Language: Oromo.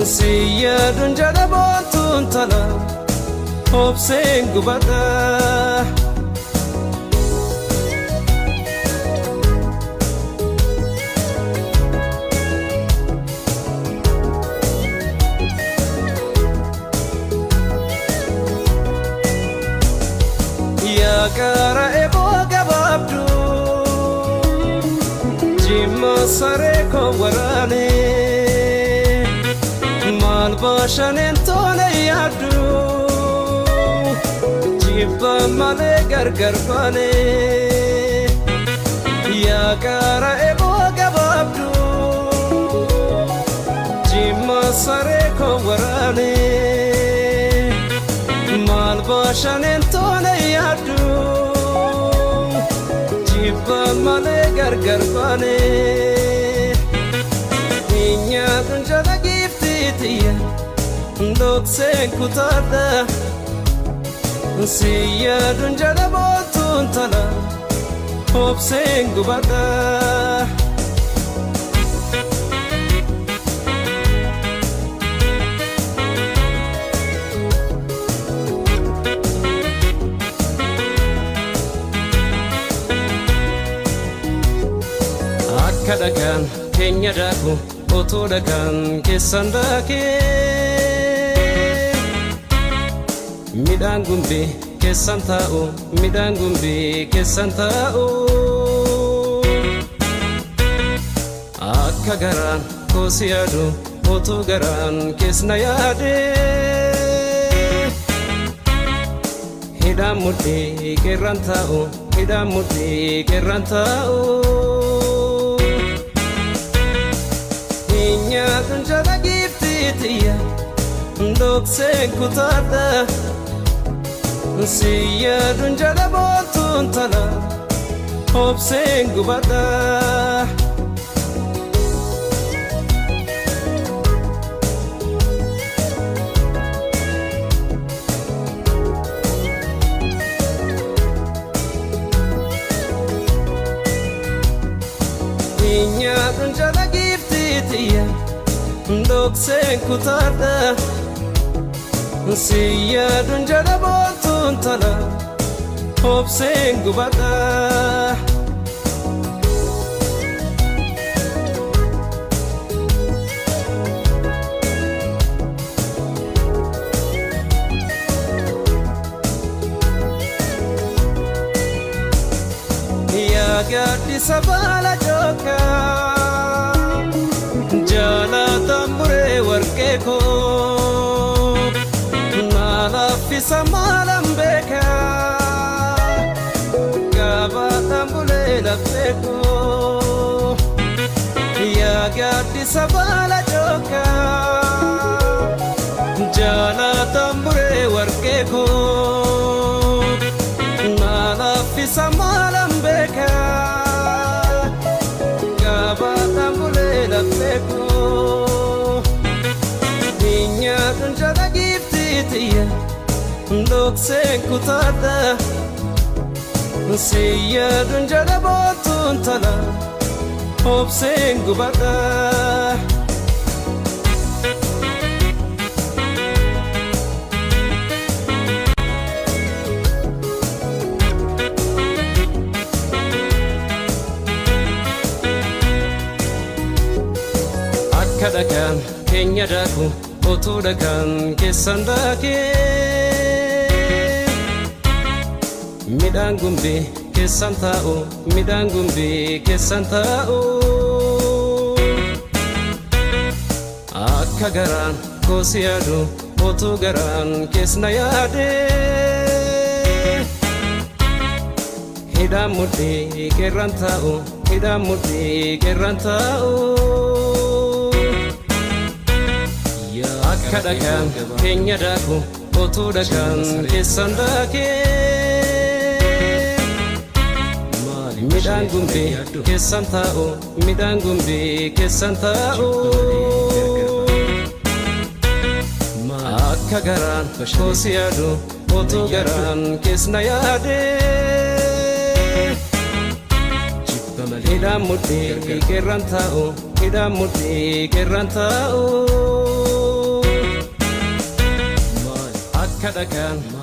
Si yaaduun jala boontuun tala obseen gubadha. Yaa qara eboo gabaabduu jimma saree koo waraane maal baashaneen tola yaaddu jibba malee gargar baane. Yaa qara eboo gabaabduu jimma saree koo waraane maal baashaneen tola yaaddu jibba malee gargar baane. Nyaatuun jala giiftiitiyya dhokseen kutaadha. Si yaaduun jala boontuun tala obseen gubadha. Akka dhagaan keenya daaku utuu dhagaan keessan daakee midhaan gumbii keessan taa'u midhaan gumbii keessan taa'u. Akka garaan koo si yaadu utuu garaan keessa yaade hidhaan mudhii qeerraan taa'u hidhaan mudhii qeerraan taa'u. Nyaatuun jala giiftiitiyya dhokseen kutaadha. Si yaaduun jala boontuun tala obseen gubadha. Nyaatuun jala giiftiitiyya dhokseen kutaadha. Si yaaduun jala boontuun tala obseen gubadha. Yaa gaaddisa baala jookaa jaalatan buree warqee koo naa laaffisa maalan beekaa gaabaadhaan bulee laphee koo. Yaa gaaddisa baala jookaa jaalatan buree warqee koo naa laaffisa maalan beekaa gaabaadhaan bulee laphee koo. Nyaatuun jala giiftiitiyya dhokseen kutaadha. Si yaaduun jala boontuun tala obseen gubadha. Akka dhagaan keenya daaku utuu dhagaan keessan daakee midhaan gumbii keessan taa'u midhaan gumbii keessan taa'u. Akka garaan koo si yaadu utuu garaan keessa yaade hidhaan mudhii qeerraan taa'u hidhaan mudhii qeerraan taa'u. Akka dhagaan keenya daaku utuu dhagaan keessan daakee midhaan gumbii keessan taa'u midhaan gumbii keessan taa'u. Akka garaan koo si yaadu utuu garaan keessa yaade hidhaan mudhii qeerraan taa'u hidhaan mudhii qeerraan taa'u. Akka dhagaan.